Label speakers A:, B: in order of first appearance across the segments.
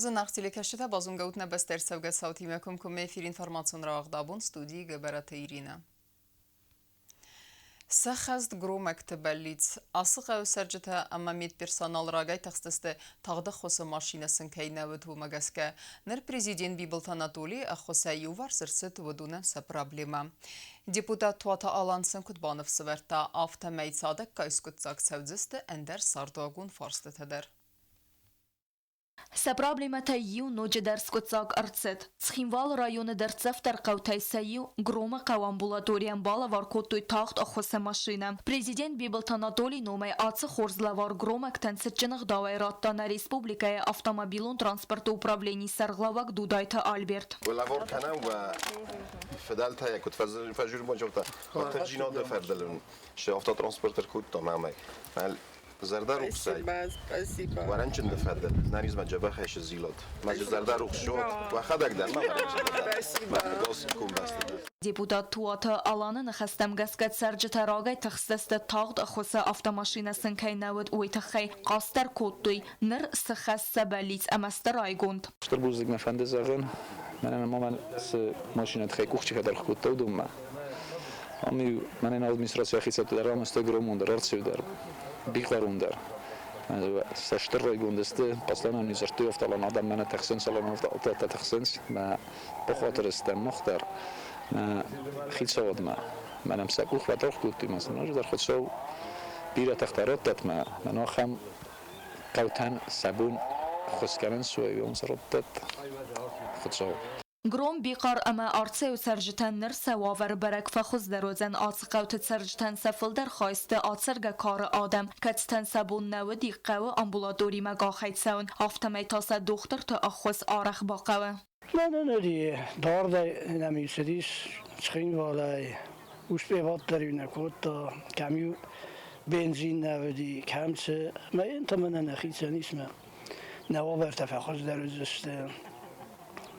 A: Зынаргъ телекӕсджытӕ, базонгӕ ут нӕ бӕстӕ ӕрцӕугӕ цаутимӕ комкоммӕ эфир информацион рауагъд абон студийы Гӕбӕраты Иринӕ. Сӕххӕст громӕгты бӕллиц. Ацы хъӕуы цӕрджытӕ ӕмӕ медперсонал рагӕй тыхстысты, тагъд ӕххуысы машинӕ сын кӕй нӕ уыд, уымӕ гӕсгӕ. Ныр президент Бибылты Анатолийы ӕххуысӕй иуварс ӕрцыд уыдонӕн сӕ проблемӕ. Депутат Туаты Алан сын куыд баныфсӕвӕрдта, афтӕмӕй цадӕггай скъуыддзаг цӕудзысты ӕндӕр цардуагон фарстытӕ дӕр.
B: Сӕ проблемӕтӕй иу ноджыдӕр скъуыддзаг ӕрцыд. Цхинвалы районы дӕрддзӕфдӕр хъӕутӕй сӕ иу, Громы хъӕуы амбулаторийӕн балӕвар кодтой тагъд ӕххуысы машинӕ. Президент Бибылты Анатолийы номӕй ацы хорз лӕвар громӕгтӕн цытджын ӕгъдауӕй радта нӕ республикӕйы автомобилон транспорты управленийы сӕргълӕууӕг Дудайты Альберт.
C: Лӕвар кӕнӕм уӕ фыдӕлтӕ куыд фӕзуырбон кодта, Джиноды фӕрдылын се автотранспорт ӕркодтам ӕмӕ Зӕрдӕрухсӕй.
D: Спасибо.
C: Уӕрӕнчынды фӕдыл нӕнизмӕ дзӕбӕхӕй сзилӕд. Мӕ зӕрдӕрухс уӕд. Уӕхӕдӕг дӕр ма
D: Спасибо.
C: комбӕсты дӕр.
B: Депутат Туаты Аланы ныхӕстӕм гӕсгӕ цӕрджытӕ рагӕй тыхстысты тагъд ӕххуысы автомашинӕ сын кӕй нӕ уыд, уый тыххӕй. Хъаст дӕр кодтой, ныр цы хӕс сӕ бӕллиц ӕмӕ сты райгонд.
E: Стыр бузныг мӕ фӕнды зӕгъын, мӕнӕн ӕмӕ мӕн цы машинӕ тыххӕй къух чи фӕдаргъ кодта, уыдонмӕ. Ам-иу мӕнӕн администрацийы хицӕуттӕ дӕр рамыстой Громон дӕр, Арцеу дӕр, Бихъарон дӕр. Сӕ стыр райгонд сты, постоянно дзырдтой афтӕ, адӕм мӕнӕ тӕхсынц, афтӕ тӕхсынц, мӕ бахатыр стӕм мах дӕр нӕ хицауадмӕ. Мӕнӕн сӕ къух фӕдаргъ кодтой, мӕ сын ӕз дӕр Хуыцау бирӕ тыхтӕ раттӕд мӕ, мӕн ахӕм хъӕутӕн сӕ бон ӕххуыс кӕнын суӕй, уым сӕ раттӕд Хуыцау.
B: Гром, Бихъар ӕмӕ Арцеуы цӕрджытӕн ныр сӕ уавӕр бӕрӕг фӕхуыздӕр уыдзӕн. Ацы хъӕуты цӕрджытӕн сӕ фылдӕр хай сты ацӕргӕ кары адӕм, кӕцытӕн сӕ бон нӕ уыди хъӕуы амбулаторимӕ къахӕй цӕуын, афтӕмӕй та сӕ дохтырты ӕххуыс арӕх бахъӕуы.
F: Мӕнӕн дардӕй нӕм цыдис Цхинвалӕй, успеваддӕр-иу нӕ кодта, кӕм-иу бензин нӕ уыди, кӕм цы. Мӕ та мӕнӕ нӕхицӕн ис мӕ нӕ уавӕртӕ фӕхуыздӕр уыдзысты.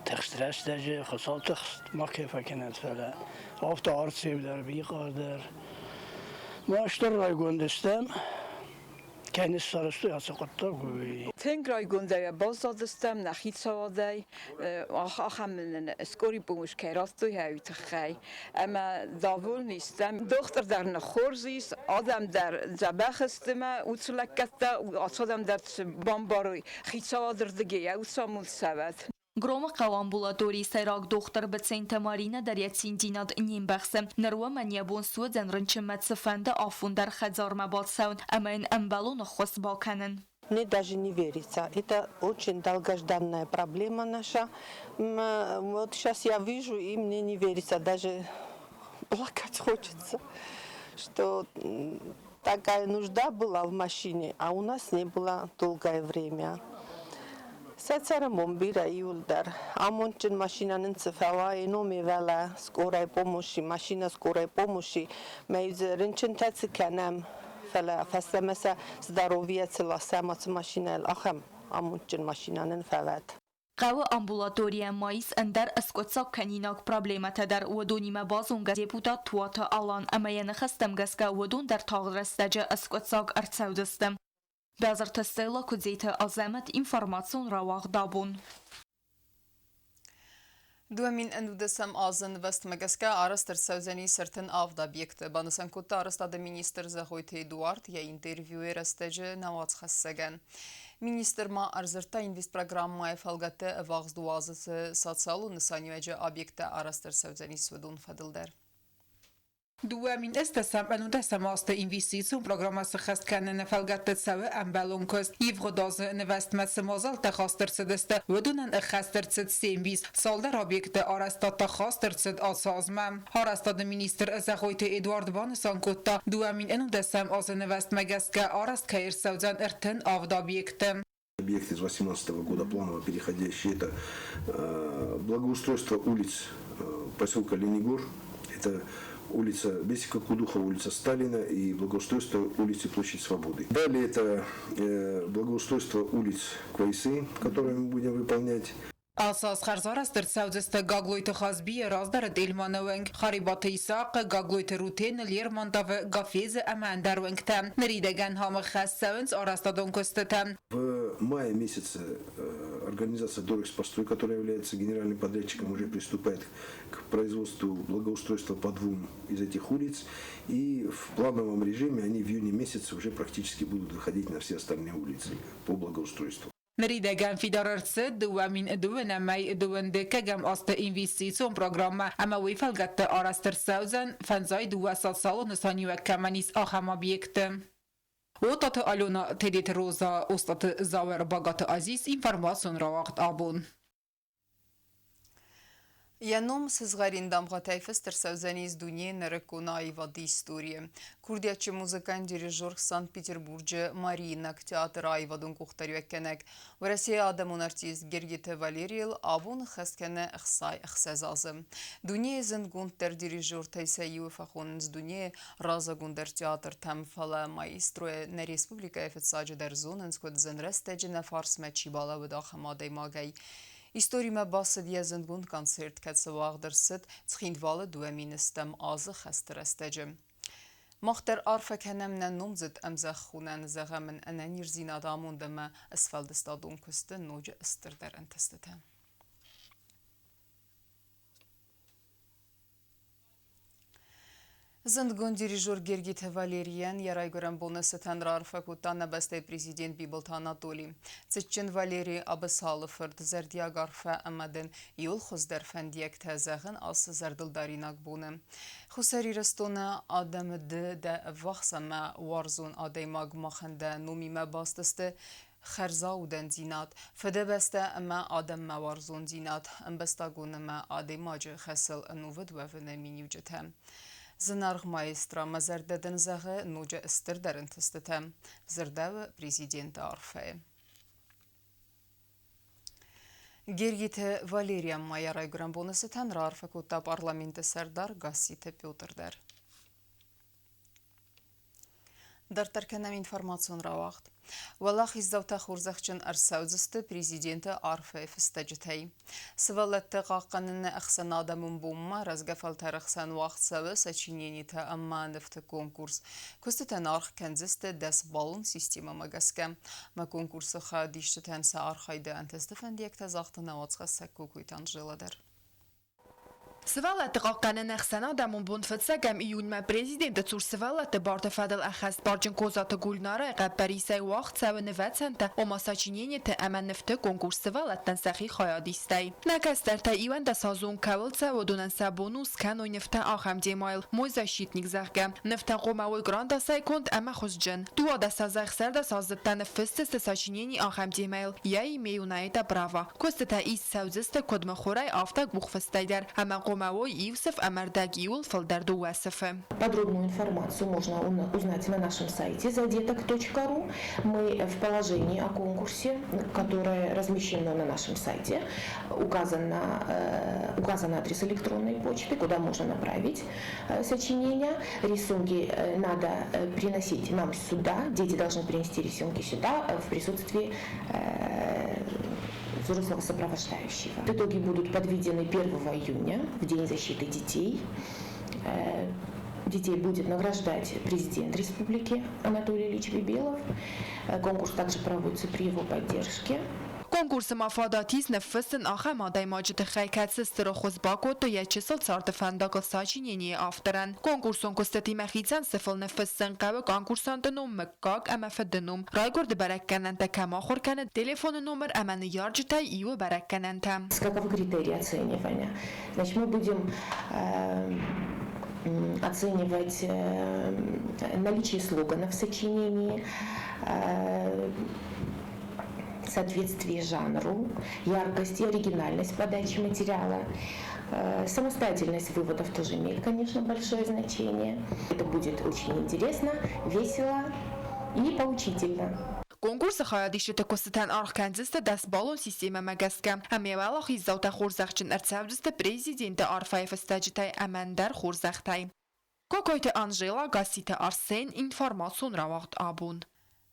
F: Тыхст рӕстӕджы Хуыцау тыхст ма кӕй фӕкӕнӕд, фӕлӕ афтӕ Арцеу дӕр, Бихъар дӕр. Ма стыр райгонд стӕм, кӕй ныссарӕзтой ацы хъуыддаг, уый.
D: Тынг райгондӕй баззадыстӕм нӕ хицауадӕй, ахӕм нын скорый помощь кӕй радтой, уый тыххӕй. Ӕмӕ довольны стӕм. Дохтыр дӕр ныххорз ис, адӕм дӕр дзӕбӕх сты мӕ уыцы лӕггӕдтӕ, ацы адӕм дӕр цы бамбарой, хицауады рдыгӕй уыцы амонд цӕуӕд.
B: Громы хъӕуы амбулаторийы сӕйраг дохтыр Быценты Маринӕ дӕр йӕ циндзинад не мбӕхсы. Ныр уымӕн йӕ бон суыдзӕн рынчынмӕ цыфӕнды афон дӕр хӕдзармӕ бацӕуын ӕмӕ йын ӕмбӕлон ӕххуыс бакӕнын.
G: Мне даже не верится. Это очень долгожданная проблема наша. Вот сейчас я вижу, и мне не верится, даже плакать хочется, что такая нужда была в машине, а у нас не было долгое время. Сӕ цӕрӕнбон бирӕ иуылдӕр. Амондджын машинӕ нын цы фӕуа, номи вӕлӕ скорой помощи, машинӕ скорой помощи, мӕ дзы рынчынтӕ цы кӕнӕм, фӕлӕ фӕстӕмӕ сӕ здоровье цы ласӕм ацы машинӕйыл, ахӕм амондджын машинӕ нын фӕуӕд.
B: Хъӕуы амбулаторийӕ ма ис ӕндӕр ӕскъуыддзаг кӕнинаг проблемӕтӕ дӕр. Уыдонимӕ базонгӕ депутат Туаты Алан ӕмӕ йӕ ныхӕстӕм гӕсгӕ уыдон дӕр тагъд рӕстӕджы ӕскъуыддзаг ӕрцӕудзысты. Базарты Стелла Куыдзеты Азӕмӕт информацион рауагъд абон.
A: 2019 азы нывӕзтмӕ гӕсгӕ арӕзт ӕрцӕудзӕнис 37 объекты, банысан кодта арӕзтады министр Зӕгъойты Эдуард йӕ интервьюйы рӕстӕджы нӕ уацхӕссӕгӕн. Министр ма ӕрдзырдта инвестпрограммӕйы фӕлгӕтты ӕввахс дыууӕ цы социалон нысаниуӕджы объекттӕ арӕзт ӕрцӕудзӕнис, уыдон фӕдыл дӕр.
H: 2010 ӕнудӕсӕм азты инвестицион программӕ сыххӕст кӕныны фӕлгӕтты цӕуы ӕмбӕлон куыст. Ивгъуыд азы нывӕзтмӕ цы мадзӕлттӕ хаст ӕрцыдысты, уыдонӕн ӕххӕст ӕрцыд се мбис. Цалдӕр объекты арӕзтад та хаст ӕрцыд ацы азмӕ. Арӕзтады министр Зӕгъойты Эдуард банысан кодта, 2019 азы нывӕзтмӕ гӕсгӕ арӕзт кӕй ӕрцӕудзӕн 37 объекты.
I: Объекты с 2018 года планово переходящие это благоустройство улиц поселка Ленигор, это улица Бесика Кудухова, улица Сталина и благоустройство улицы Площадь Свободы. Далее это благоустройство улиц Квайсы, которые мы будем выполнять.
H: Ацы аз хӕрзарӕзт ӕрцӕудзысты Гаглойты Хазбийы раздӕры Тельманы уӕнг, Харебаты Исахъы, Гаглойты Рутены, Лермонтовы, Гафезы ӕмӕ ӕндӕр уӕнгтӕ. Ныридӕгӕн ам ӕххӕст цӕуынц арӕзтадон куыстытӕ.
I: В мая месяца организация «Дорэкспострой», которая является генеральным подрядчиком, уже приступает к производству благоустройства по двум из этих улиц. И в плановом режиме они в июне месяце уже практически будут выходить на все остальные улицы по благоустройству.
H: Ныридӕгӕн фидар ӕрцыд 2021 дыккӕгӕм азты инвестицион программӕ ӕмӕ уый фӕлгӕтты арӕзт ӕрцӕудзӕн 52 социалон нысаниуӕг кӕмӕн ис, ахӕм объекты. Отаты Алена, Тедеты Роза, Остъаты Зауӕр, Багаты Азиз, информацион рауагъд абон.
A: Йӕ ном сызгъӕрин дамгъӕтӕй фыст ӕрцӕудзӕнис дунейы нырыккон аивады историйы. Курдиатджын музыкант, дирижер Санкт-Петербурджы Мариинаг театры аивадон къухдариуӕггӕнӕг, Уӕрӕсейы адӕмон артист Гергиты Валерийыл абон хӕст кӕны 66 азы. Дунейы зындгонддӕр дирижертӕй сӕ иуы фӕхонынц дунейы раззагонддӕр театртӕм, фӕлӕ маэстройӕ нӕ республикӕйы фыццаджыдӕр зонынц, куыд зын рӕстӕджы нӕ фарсмӕ чи балӕууыд, ахӕм адӕймагӕй. Историмӕ бацыд йӕ зындгонд концерт, кӕцы уагъд ӕрцыд Цхинвалы 2000 азы хӕсты рӕстӕджы. Мах дӕр арфӕ кӕнӕм нӕ номдзыд ӕмзӕххонӕн, зӕгъӕм ын ӕнӕниздзинад амонд ӕмӕ сфӕлдыстадон куысты ноджы стырдӕр ӕнтыстытӕ. Зындгонд дирижер Гергиты Валерийӕн йӕ райгуырӕн боны цытӕн раарфӕ кодта нӕ бӕстӕйы президент Бибылты Анатоли. Цытджын Валери Абысалы фырт зӕрдиаг арфӕ ӕмӕ дын иууыл хуыздӕр фӕндиӕгтӕ зӕгъын ацы зӕрдылдаринаг боны. Хуссар Ирыстоны адӕмы ды дӕ ӕввахс ӕмӕ уарзон адӕймаг махӕн дӕ номимӕ баст сты хӕрзаудӕндзинад, Фыдыбӕстӕ ӕмӕ адӕммӕ уарзондзинад, ӕмбӕстагон ӕмӕ адӕймаджы хӕсыл ӕнувыд уӕвыны миниуджытӕ. Зынаргъ маэстро, мӕ зӕрдӕ дын зӕгъы ноджы стырдӕр ӕнтыстытӕ, дзырдӕуы президенты арфӕйы. Гергиты Валерийӕн ма йӕ райгуырӕн боны цытӕн раарфӕ кодта парламенты сӕрдар Гасситы Петр дӕр. Дарддӕр кӕнӕм информацион рауагъд. Уӕлахиздзаутӕ хорзӕхджын ӕрцӕудзысты президенты арфӕйы фыстӕджытӕй. Сывӕллӕтты хъахъхъӕныны ӕхсӕнадӕмон бонмӕ рӕзгӕ фӕлтӕры хсӕн уагъд цӕуы сочиненитӕ ӕмӕ нывты конкурс. Куыстытӕн аргъ кӕндзысты дӕсбаллон системӕмӕ гӕсгӕ. Мӕ конкурсы хайадисджытӕн сӕ архайды ӕнтысты фӕндиӕгтӕ загъта нӕуӕдзхӕссӕг Кокойты Анжела дӕр.
J: Сывӕллӕтты хъахъхъӕнӕн ӕхсӕнадӕмон бон фыццӕгӕм июньмӕ президенты цур сывӕллӕтты барты фӕдыл ӕххӕстбарджын Козаты Гульнарайы хъӕппӕрисӕй уагъд цӕуы нывӕцӕнтӕ, ома сочинениты ӕмӕ нывты конкурс сывӕллӕттӕн сӕхи хайадистӕй. Нӕ кӕстӕртӕ 11-азон кӕуыл цӕуы, уыдонӕн сӕ бон у скӕной нывтӕ ахӕм темӕйыл «Мой защитник», зӕгъгӕ. Нывтӕ хъуамӕ уой кърандасӕй конд ӕмӕ хуызджын. 12 азы 16-аздзыдтӕ ныффысдзысты сочинени ахӕм темӕйыл «Я имею на это право». Куыстытӕ ист цӕудзысты куыд мыхуырӕй, афтӕ къухфыстӕй дӕр, ӕмӕ хъуамӕ уой иу сыф ӕмӕ рдӕг иуыл фылдӕр дыууӕ сыфы.
K: Подробную информацию можно узнать на нашем сайте задеток.ру. Мы в положении о конкурсе, которое размещено на нашем сайте, указан, указан адрес электронной почты, куда можно направить сочинения. Рисунки надо приносить нам сюда, дети должны принести рисунки сюда в присутствии взрослого сопровождающего. Итоги будут подведены 1 июня, в День защиты детей. Детей будет награждать президент республики Анатолий Ильич Бибилов. Конкурс также проводится при его поддержке.
J: Конкурсы ма фадат ис ныффыссын ахӕм адӕймаджы тыххӕй, кӕцы стыр ӕххуыс бакодта йӕ чысыл царды фӕндагыл сочиненийы авторӕн. Конкурсон куыстытимӕ хицӕн сыфыл ныффыссын хъӕуы конкурсанты ном, мыггаг ӕмӕ фыды ном, райгуырды бӕрӕггӕнӕнтӕ кӕм ахуыр кӕны, телефоны номыр ӕмӕ ныййарджытӕй иуы бӕрӕггӕнӕнтӕ.
K: Каковы критерии оценивания? Значит, мы будем оценивать наличие слоганов в сочинении, соответствие жанру, яркость и оригинальность подачи материала. Самостоятельность выводов тоже имеет, конечно, большое значение. Это будет очень интересно, весело и поучительно.
J: Конкурсы хайадисджыты куыстытӕн аргъ кӕндзысты дӕсбаллон системӕмӕ гӕсгӕ, ӕмӕ уӕлахиздзаутӕ хорзӕхджын ӕрцӕудзысты президенты арфӕйы фыстӕджытӕй ӕмӕ ӕндӕр хорзӕхтӕй. Кокойты Анжела, Гасситы Арсен, информацион рауагъд абон.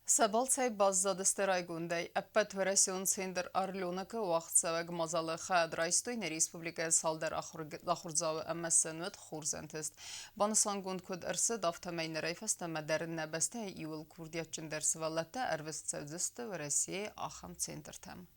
A: Сӕ балцӕй баззадысты райгондӕй. Ӕппӕтуӕрӕсеон центр «Орленок»-ы уагъдцӕуӕг мадзалы хайад райстой нӕ республикӕйы цалдӕр ахуырдзауы ӕмӕ сын уыд хорз ӕнтыст. Банысангонд куыд ӕрцыд, афтӕмӕй нырӕй фӕстӕмӕ дӕр нӕ бӕстӕйы иууыл курдиатджындӕр сывӕллӕттӕ ӕрвыст цӕудзысты Уӕрӕсейы ахӕм центртӕм.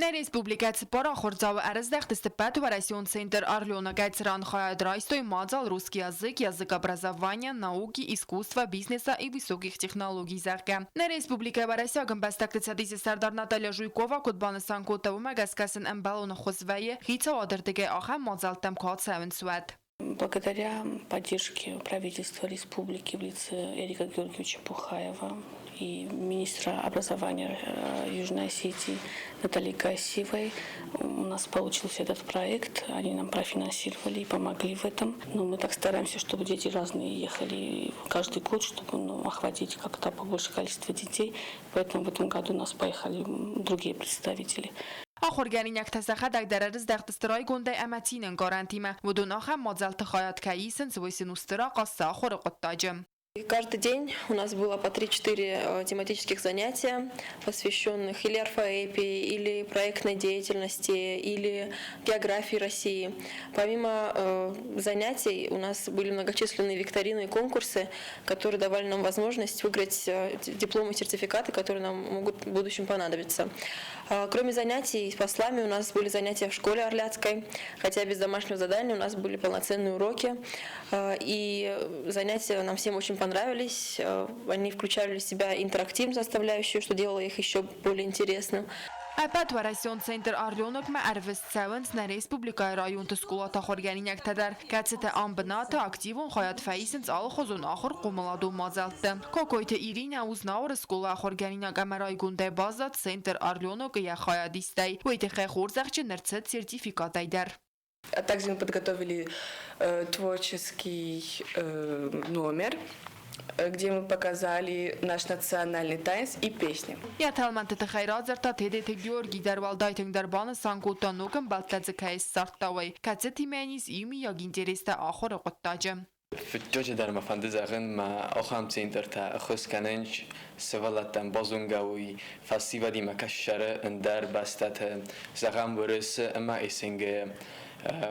J: Нӕ республикӕ цыппар ахуырдзауы ӕрыздӕхтысты ӕппӕтуӕрӕсеон центр «Орленок»-ӕй, цыран хайад райстой мадзал «Русский язык, язык образования, науки, искусства, бизнеса и высоких технологий», зӕгъгӕ. Нӕ республикӕйы уӕрӕсейаг ӕмбӕстӕгты цӕдисы сӕрдар Наталья Жуйкова куыд банысан кодта, уымӕ гӕсгӕ сын ӕмбӕлон ӕххуыс вӕййы, хицауады рдыгӕй ахӕм мадзӕлттӕм куы ацӕуынц, уӕд.
L: Благодаря поддержке правительства республики в лице Эрика Георгиевича Пухаева и министра образования Южной Осетии Натальи Гасиевой у нас получился этот проект. Они нам профинансировали и помогли в этом. Но мы так стараемся, чтобы дети разные ехали каждый год, чтобы, ну, охватить как-то побольше количество детей. Поэтому в этом году у нас поехали другие представители.
J: Ахуыргӕнинӕгтӕ сӕхӕдӕг дӕр ӕрыздӕхтысты райгондӕй ӕмӕ цины ӕнкъарӕнтимӕ. Уыдон ахӕм мадзӕлтты хайад кӕй исынц, уый сын у стыр ахъаз сӕ ахуыры хъуыддаджы.
M: Каждый день у нас было по 3-4 тематических занятия, посвященных или орфоэпии, или проектной деятельности, или географии России. Помимо занятий у нас были многочисленные викторины и конкурсы, которые давали нам возможность выиграть дипломы и сертификаты, которые нам могут в будущем понадобиться. Кроме занятий с послами у нас были занятия в школе Орляцкой, хотя без домашнего задания у нас были полноценные уроки. И занятия нам всем очень понравились. Они включали в себя интерактивную составляющую, что делало их еще более интересным.
J: Ӕппӕтуӕрӕсеон центр «Орленок»-мӕ ӕрвыст цӕуынц нӕ республикӕйы районты скъолаты ахуыргӕнинӕгтӕ дӕр, кӕцытӕ ам бынаты активон хайад фӕисынц алыхуызон ахуыр-хъомыладон мадзӕлтты. Кокойты Иринӕ у Знауыры скъолайы ахуыргӕнинаг ӕмӕ райгондӕй баззад центр «Орленок»-ы йӕ хайадистӕй. Уый тыххӕй хорзӕхджын ӕрцыд сертификатӕй дӕр.
N: А также мы подготовили творческий номер, где мы показали наш национальный танец и песни.
J: Йӕ тӕлмӕнты тыххӕй радзырдта Тедеты Георгий дӕр уӕлдай тынгдӕр банысан кодта ног ӕмбӕлттӕ дзы кӕй ссардта, уый, кӕцытимӕ йын ис иумиаг интерестӕ ахуыры хъуыддаджы.
O: Фыццаджы дӕр мӕ фӕнды зӕгъын, мӕ ахӕм центртӕ ӕххуыс кӕнынц сывӕллӕттӕн базонгӕ уой фӕсивӕдимӕ кӕстӕры ӕндӕр бӕстӕты, зӕгъӕм, Уырысы ӕмӕ СНГ-йы.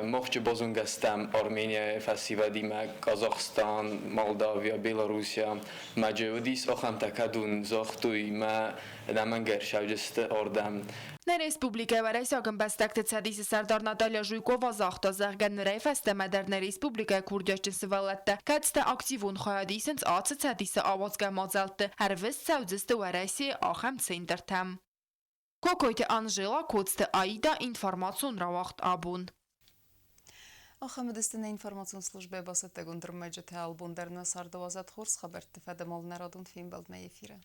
O: Мах базонгӕ стӕм Арменияйы фӕсивӕдимӕ, Казахстан, Молдавия, Белоруссия. Мӕджы уыдис ахӕмтӕ, кӕдон загътой, мӕ ӕнӕмӕнгӕй ӕрцӕуджысты ардӕм.
J: Нӕ республикӕйы уӕрӕсейаг ӕмбӕстӕгты цӕдисы сӕрдар Наталья Жуйкова загъта, зӕгъгӕ, нырӕй фӕстӕмӕ дӕр нӕ республикӕйы курдиатджын сывӕллӕттӕ, кӕцытӕ активон хайад исынц ацы цӕдисы ауадзгӕ мадзӕлтты, ӕрвыст цӕудзысты Уӕрӕсейы ахӕм центртӕм. Кокойты Анжела, Коцты Аида, информацион рауагъд абон.
A: Ахӕм уыдысты нӕ информацион службӕйы бацӕттӕгонд ӕрмӕджытӕ. Албон дӕр нӕ царды уадзӕд хорз хабӕртты фӕдӕмал нӕ радон фембӕлдмӕ эфиры.